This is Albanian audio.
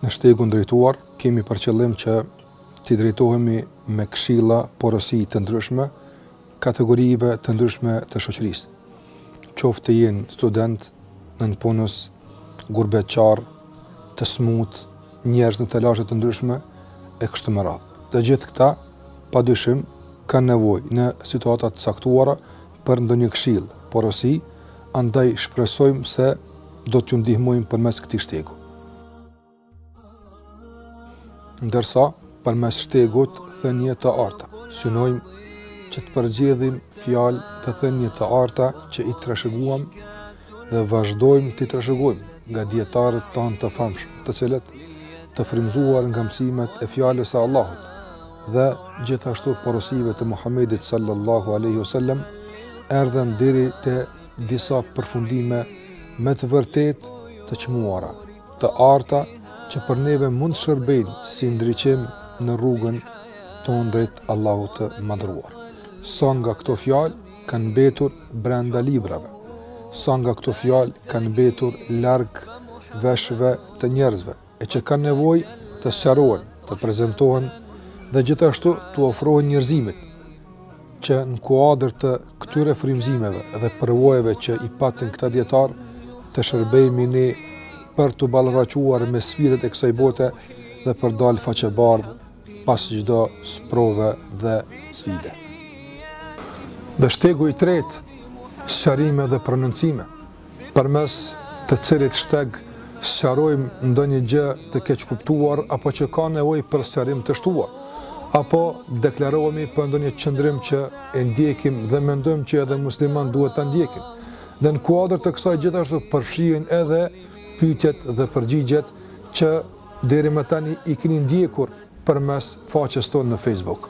Në shtegun drejtuar kemi për qëllim që t'i drejtohemi me këshilla, porosi të ndryshme, kategorive të ndryshme të shoqërisë. Qoftë të jenë studentë, nëpunës, gurbetçarë, të smutë, njerëz në telashe të ndryshme e kështu me radhë. Të gjithë këta padyshim kanë nevojë në situata të caktuara për ndonjë këshillë, porosi, andaj shpresojmë se do t'ju ndihmojmë përmes këtij shtegu. Ndërsa, përmes shtegut thënie të arta, synojmë që të përzgjedhim fjalë dhe thënie të arta që i trashëguam dhe vazhdojmë t'i trashëgojmë nga dijetarët tanë të famshëm, të cilët të frymëzuar nga mësimet e fjalës së Allahut dhe gjithashtu porosive të Muhamedit sallallahu alaihi wasallam erdhën deri te disa përfundime me të vërtetë të çmuara, të arta që për neve mund të shërbejnë si ndriçim në rrugën tonë drejt Allahut të Madhëruar. Sa nga këto fjalë kanë mbetur brenda librave, sa nga këto fjalë kanë mbetur larg veshëve të njerëzve e që kanë nevojë të sqarohen, të prezantohen dhe gjithashtu t'u ofrohen njerëzimit, që në kuadër të këtyre frymëzimeve dhe përvojave që i patën këta dijetarë, të shërbejmë ne për t'u ballafaquar me sfidat e kësaj bote dhe për dalë faqebardhë pas çdo sprove dhe sfide. Dhe shtegu i tretë, sqarime dhe prononcime. përmes të cilit shteg sqarojmë ndonjë gjë të keqkuptuar apo që ka nevojë për sqarim të shtuar, apo deklarohemi për ndonjë qëndrim që e ndjekim dhe mendojmë që edhe muslimanët duhet ta ndjekin. Dhe në kuadër të kësaj gjithashtu përfshihen edhe pyetjet dhe përgjigjet që deri më tani i keni ndjekur përmes faqes tonë në Facebook.